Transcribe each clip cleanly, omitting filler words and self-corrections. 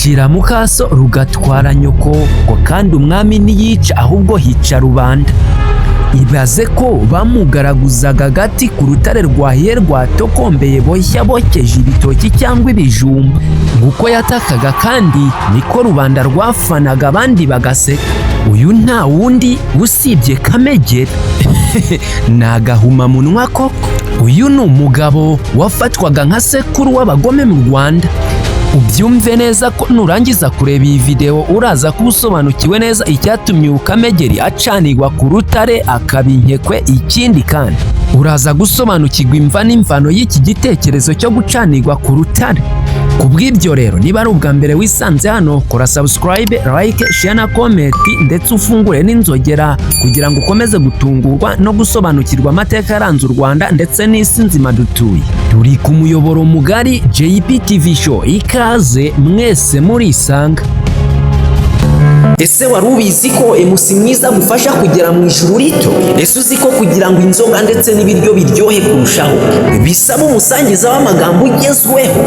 Rucira mukaso rugatwara nyoko, ngo kandi umwami ntiyica ahubwo hica rubanda. Ibaze ko bamugaraguzaga agati ku rutare rwahiye rwatokombeye, boshya bokeje ibitoki cyangwa ibijumba. Nguko yatakaga kandi niko rubanda rwafanaga, abandi bagaseka. Uyu nta wundi usibye Kamegeri. Ni agahumamunwa koko. Uyu ni umugabo wafatwaga nka sekuru w'abagome mu Rwanda. Ubyumve neza ko nurangiza kureba iyi video uraza kuba usobanukiwe neza icyatumye uyu Kamegeri acanirwa ku rutare akaba inkekwe. Ikindi kandi uraza gusobanukirwa imva n'imvano y'iki gitekerezo cyo gucanirwa ku rutare. Ku bw'ibyo rero, niba ari ubwa mbere wisanze hano, kora subscribe, like, share na comment, ndetse ufungure n'inzogera kugira ngo ukomeze gutungurwa no gusobanukirwa amateka yaranze u Rwanda ndetse n'isi nzima dutuye. Turi ku muyoboro mugari JP TV Show. Ikaze mwese murisanga. Ese wari ubizi ko MC mwiza agufasha kugera mu ijuru rito? Ese uzi ko kugira ngo inzoga ndetse n'ibiryo biryohe kurushaho bisaba umusangiza w'amagambo ugezweho?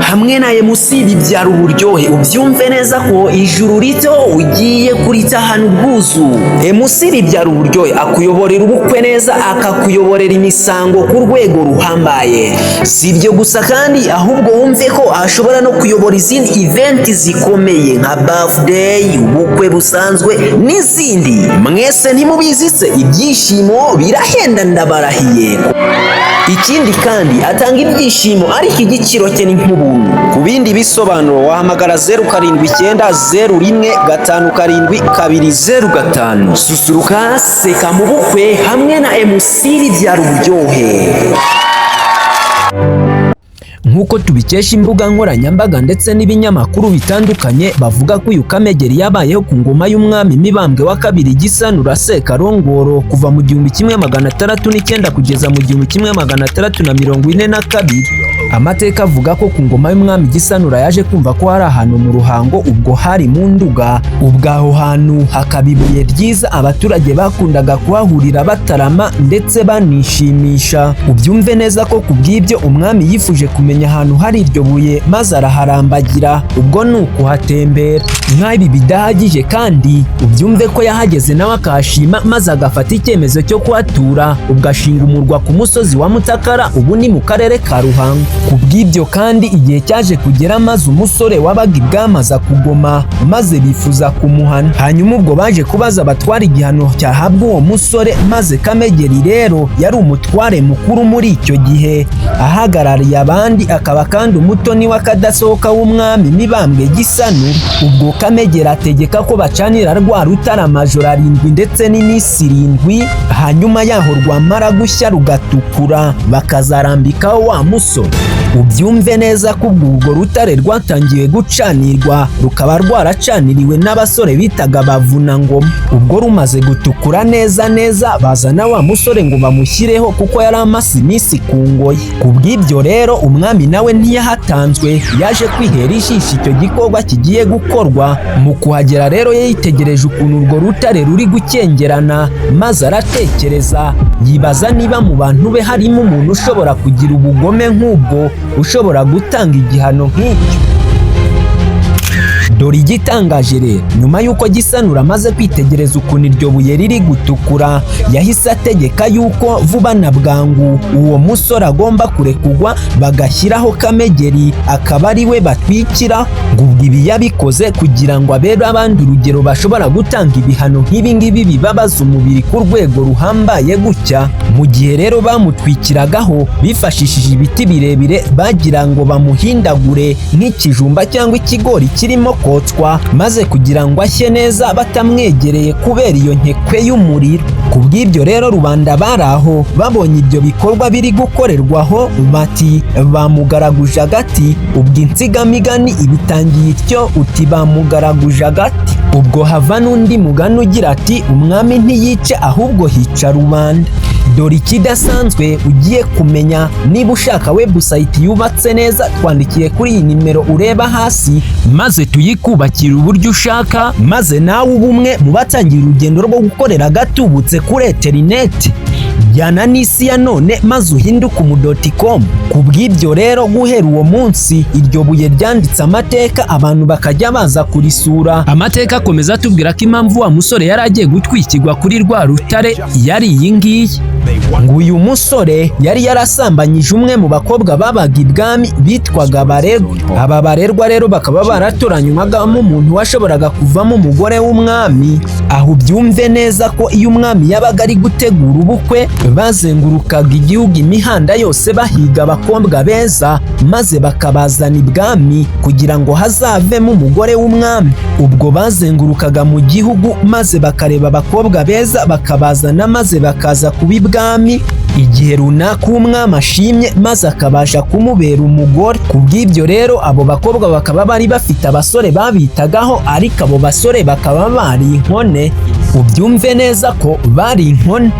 Hamwe na MC bibyara uburyohe. Ubyumve neza ko ijuru rito ugiye kuritahana ubwuzu. MC bibyara uburyohe akuyoborera ubukwe neza, akakuyoborera imisango ku rwego ruhambaye. Si ibyo gusa kandi, ahubwo wumve ko ashobora no kuyobora izindi event zikomeye nka birthday, ubukwe busanzwe n'izindi. Mwese ntimubizi se? Ibyishimo birahenda, ndabarahiye. Ikindi kandi atanga ibyishimo, ariko igiciro cye ni nk'ubuntu. Ku bindi bisobanuro wahamagara 0790157205. Susuruka, seka mu bukwe hamwe na MC bibyara uburyohe. Nk'uko tubikesha imbuga nkoranyambaga ndetse n'ibinyamakuru bitandukanye, bavuga ko uyu Kamegeri yabayeho ku ngoma y'umwami Mibambwe wa kabiri Gisanura Sekarongoro, kuva mu 1609 kugeza mu 1642. Amateka avuga ko ku ngoma y'umwami Gisanura yaje kumva ko hari ahantu mu Ruhango, ubwo hari mu Nduga, ubwo aho hantu hakaba ibuye ryiza abaturage bakundaga kuhahurira batarama ndetse banishimisha. Ubyumve neza ko ku bw'ibyo umwami yifuje kumenya ahantu hari iryo buye, maze araharambagira, ubwo ni ukuhatembera. Nk'aho ibi bidahagije kandi, ubyumve ko yahageze nawe akahashima, maze agafata icyemezo cyo kuhatura, ubwo ashinga umurwa ku musozi wa Mutakara, ubu ni mu karere ka Ruhango. Ku bw'ibyo kandi igihe cyaje kugera maze umusore wabaga ibwami aza kugoma, maze bifuza kumuhana. Hanyuma ubwo baje kubaza abatwara igihano cyahabwa uwo musore, maze Kamegeri rero yari umutware mukuru muri icyo gihe, ahagarariye abandi, akaba kandi umutoni w'akadasohoka w'umwami Mibambwe Gisanura. Ubwo Kamegeri ategeka ko bacanira rwa rutare amajoro 7 ndetse n'iminsi 7, hanyuma yaho rwamara gushya rugatukura bakazarambikaho wa musore. Ubyumve neza ko ubwo urwo rutare rwatangiye gucanirwa, rukaba rwaracaniriwe n'abasore bitaga Bavunangoma. Ubwo rumaze gutukura neza neza, bazana wa musore ngo bamushyireho kuko yari amaze iminsi ku ngoyi. Ku bw'ibyo rero umwami nawe ntiyahatanzwe, yaje kwihera ijisho icyo gikorwa kigiye gukorwa. Mu kuhagera rero yitegereje ukuntu urwo rutare ruri gukengerana, maze aratekereza, yibaza niba mu bantu be harimo umuntu ushobora kugira ubugome nk'ubwo, ushobora gutanga igihano nk'icyo. Dore igitangaje rero, nyuma y'uko Gisanura amaze kwitegereza ukuntu iryo buye riri gutukura, yahise ategeka yuko vuba na bwangu uwo musore agomba kurekugwa, bagashyiraho Kamegeri akaba ari we batwikira. Ngo ubwo ibi yabikoze kugira ngo abere abandi urugero bashobora gutanga ibihano nk'ibi ngibi bibabaza umubiri ku rwego ruhambaye gutya. Mu gihe rero bamutwikiragaho bifashishije ibiti birebire bagira ngo bamuhindagure nk'ikijumba cyangwa ikigori kirimo kotswa, maze kugira ngo ashye neza batamwegereye kubera iyo nkekwe y'umuriro. Ku bw'ibyo rero rubanda bari aho babonye ibyo bikorwa biri gukorerwaho bati: "Bamugaraguje agati." Ubwo insigamigani ibitangiye ityo uti: "Bamugaraguje agati." Ubwo hava n'undi mugani ugira ati: "Umwami ntiyica ahubwo hica rubanda." Dore ikidasanzwe ugiye kumenya: niba ushaka website yubatse neza, twandikiye kuri iyi nimero ureba hasi, maze tuyikubakira uburyo ushaka, maze nawe ube umwe mu batangira urugendo rwo gukorera agatubutse kuri interineti. Jyana n'isi ya none maze uhinduke umu .com. Ku bw'ibyo rero, guhera uwo munsi iryo buye ryanditse amateka, abantu bakajya baza kurisura. Amateka akomeza atubwira ko impamvu wa musore yari agiye gutwikirwa kuri rwa rutare yari iyi ngiyi: ngo uyu musore yari yarasambanyije umwe mu bakobwa babaga ibwami bitwaga Barerwa. Aba barerwa rero bakaba baratoranywagamo umuntu washoboraga kuvamo umugore w'umwami. Aho ubyumve neza ko iyo umwami yabaga ari gutegura ubukwe, bazengurukaga igihugu imihanda yose bahiga abakobwa beza, maze bakabazana ibwami kugira ngo hazavemo umugore w'umwami. Ubwo bazengurukaga mu gihugu maze bakareba abakobwa beza, bakabazana, maze bakaza kuba ibwami igihe runaka umwami ashimye, maze akabasha kumubera umugore. Ku bw'ibyo rero, abo bakobwa bakaba bari bafite abasore babitagaho, ariko abo basore bakaba bari inkone. Ubyumve neza ko bari inkone.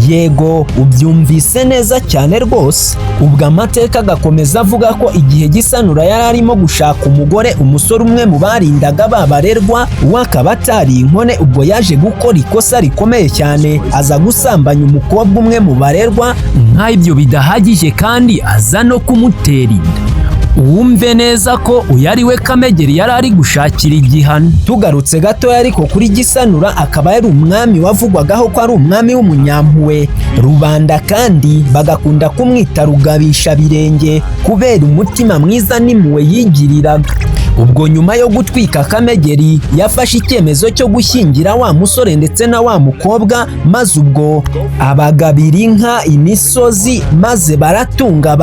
Yego, ubyumvise neza cyane rwose. Ubwo amateka agakomeza avuga ko igihe Gisanura yari arimo gushaka umugore, umusore umwe mu barindaga babarerwa, we akaba atari inkone, ubwo yaje gukora ikosa rikomeye cyane, aza gusambanya umukobwa umwe mu barerwa. Nk'aho ibyo bidahagije kandi, aza no kumutera inda. Wumve neza ko uyu ari we Kamegeri yari ari gushakira igihano. Tugarutse gatoya ariko kuri Gisanura, akaba yari umwami wavugwagaho ko ari umwami w'umunyampuhwe, rubanda kandi bagakunda kumwita Rugabisha Birenge kubera umutima mwiza n'impuhwe yigiriraga. Ubwo nyuma yo gutwika Kamegeri, yafashe icyemezo cyo gushyingira wa musore ndetse na wa mukobwa, maze ubwo abagabira inka, imisozi, maze baratunga,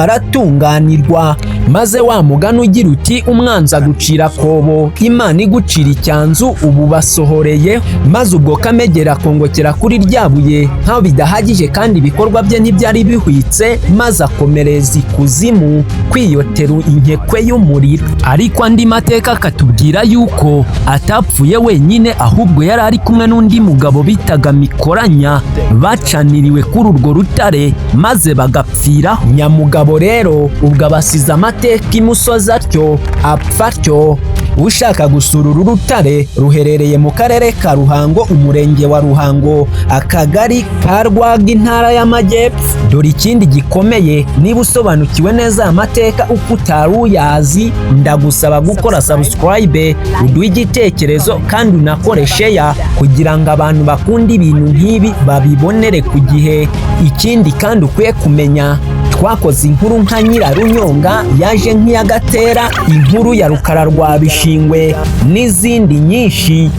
baratunganirwa. Maze wa mugani ugira uti: "Umwanzi agucira akobo, Imana igucira icyanzu", ubu basohoreye. Maze ubwo Kamegeri akongokera kuri rya buye. Nkaho bidahagije kandi, ibikorwa bye ntibyari bihwitse, maze akomereza ikuzimu kwiyotera inkekwe y'umuriro. Ariko andi mateka akatubwira yuko atapfuye wenyine, ahubwo yari ari kumwe n'undi mugabo bitaga Mikoranya, bacaniriwe kuri urwo rutare maze bagapfira. Nyamugabo rero ubwo abasize amateka imusozi atyo, apfa atyo. Ushaka gusura uru rutare, ruherereye mu karere ka Ruhango, umurenge wa Ruhango, akagari ka Rwaga, intara y'Amajyepfo. Dore ikindi gikomeye: niba usobanukiwe neza aya mateka uko utari uyazi, ndagusaba gukora subscribe, uduhe igitekerezo kandi unakore share kugira ngo abantu bakunda ibintu nk'ibi babibonere ku gihe. Ikindi kandi ukwiye kumenya, twakoze inkuru nka Nyirarunyonga yaje nk'iya Gatera, inkuru ya Rukara rwa Bishingwe n'izindi nyinshi.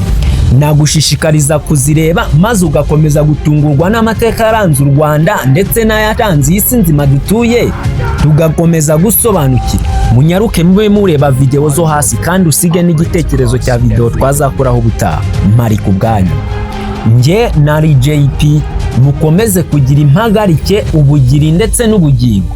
Nagushishikariza kuzireba maze ugakomeza gutungurwa n'amateka yaranze u Rwanda ndetse n'ayatanze iyi si nzima dutuye, tugakomeza gusobanukirwa. Munyaruke mube mureba videwo zo hasi kandi usige n'igitekerezo cya videwo twazakoraho ubutaha. Mpari ku bwanyu, njye nari JP. Mukomeze kugira impagarike, ubugiri ndetse n'ubugingo.